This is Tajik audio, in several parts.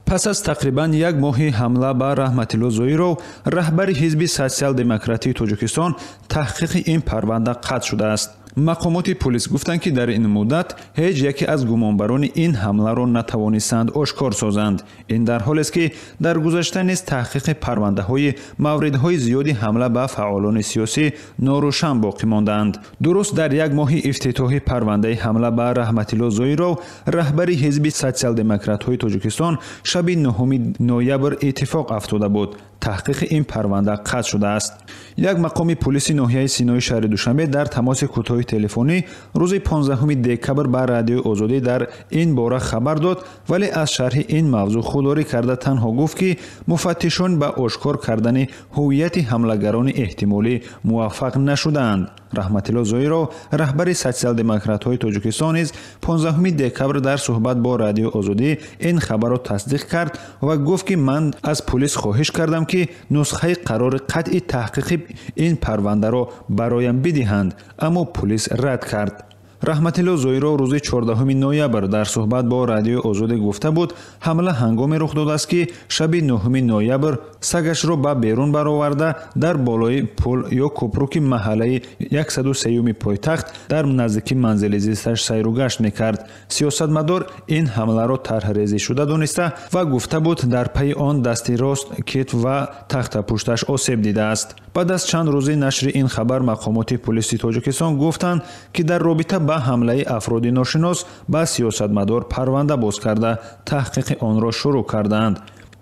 Пас аз тақрибан як моҳи ҳамла ба Раҳматилло Зоиров, раҳбари ҳизби Социал-демократии Тоҷикистон, таҳқиқи ин парванда қатъ шудааст. Мақомоти полис гуфтанд, ки дар ин муддат ҳеҷ яке аз гумонбарони ин ҳамларо натавонистанд ошкор созанд. Ин дар ҳолест, ки дар гузашта низ таҳқиқи парвандаҳои мавридҳои зиёди ҳамла ба фаъолони сиёсӣ норӯшан боқӣ мондаанд. Дуруст дар як моҳи ифтитоҳи парвандаи ҳамла ба Раҳматилло Зоиров, раҳбари ҳизби Социал-демократҳои Тоҷикистон, шаби 9 ноябр иттифоқ афтода буд. Таҳқиқи ин парванда қатъ шудааст. Як мақоми полиси ноҳияи Синои шаҳри Душанбе дар тамоси кӯтоҳи телефонӣ рӯзи 15 декабр ба Радиои Озодӣ дар ин бора хабар дод, вале аз шарҳи ин мавзӯъ худдорӣ карда, танҳо гуфт, ки муфаттишон ба ошкор кардани ҳуввияти ҳамлагарони эҳтимолӣ муваффақ нашудаанд. Раҳматилло Зоиров, раҳбари Социал-демократҳои Тоҷикистон, низ 15 декабр дар суҳбат бо Радиои Озодӣ ин хабарро тасдиқ кард ва гуфт, ки ман аз полис хоҳиш кардам, ки нусхаи қарори қатъи таҳқиқи ин парвандаро бароям бидиҳанд, аммо полис рад кард. Раҳматилло Зоиров рӯзи 14 ноябр дар суҳбат бо Радиои Озодӣ гуфта буд, ҳамла ҳангоме рух додааст, ки шаби 9 ноябр сагашро ба берун бароварда, дар болои пул ё кӯпруки маҳаллаи 103-юми пойтахт дар наздики манзили зисташ сайру гашт мекард. Сиёсатмадор ин ҳамларо тарҳрезӣ шуда дониста ва гуфта буд, дар пайи он дасти рост, китф ва тахтапушташ осеб дидааст. Баъд аз чанд рӯзи нашри ин хабар мақомоти полиси Тоҷикистон гуфтанд, ки дар робита ба ҳамлаи афроди ношинос ба сиёсатмадор парванда боз карда, таҳқиқи онро шурӯъ кардаанд.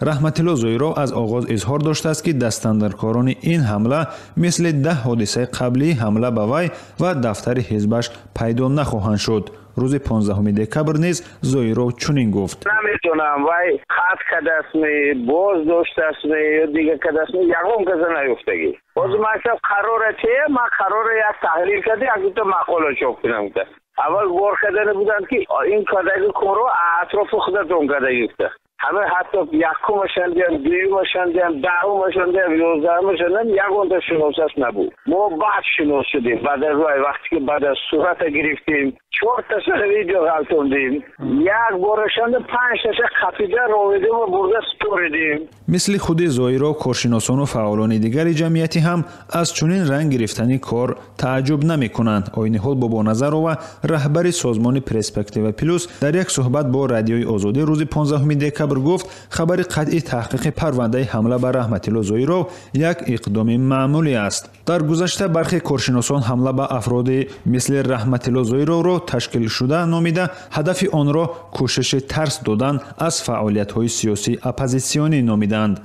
Раҳматилло Зоиров аз оғоз изҳор доштааст, ки дастандаркорони ин ҳамла мисли 10 ҳодисаи қаблии ҳамла ба вай ва дафтари ҳизбаш пайдо нахоҳанд шуд. Рӯзи 15 декабр низ Зоиров чунин гуфт: Намедонам, вай қатъ кардастми, боз доштастми ё дига кардастми, ягон каса наёфтагӣ. Ҳозир ман қарора чия, ман қарора як таҳлил карда, як дута мақола чоп кунам. Аввал бор кардани буданд, ки ин кардаги корро атрофи худатон кардаги гуфта. Ҳама, ҳатто якумашандиам, дуюмашандиам, 10-умашандиам, 11-умашандиам ягонта шиносаш набуд. Мо баъд шинос шудем, баъд аз вай, вақте ки баъд аз сурата гирифтем, чорташа видео ғалтондем, як борашанда панҷташа қапида ровидем ва бурда супоридем. Мисли худи Зоиров, коршиносону фаъолони дигари ҷамъиятӣ ҳам аз чунин ранг гирифтани кор тааҷҷуб намекунанд. Оиниҳол Бобоназарова, раҳбари созмони Перспектива Плюс, дар як суҳбат бо Радиои Озодӣ рӯзи 15 декабр гуфт, хабари қатъи таҳқиқи парвандаи ҳамла ба Раҳматилло Зоиров як иқдоми маъмулӣ аст. Дар гузашта бархе коршиносон ҳамла ба афроди мисли Раҳматилло Зоировро ташкилшуда номида, ҳадафи онро кӯшиши тарс додан аз фаъолиятҳои сиёсии оппозитсионӣ номиданд.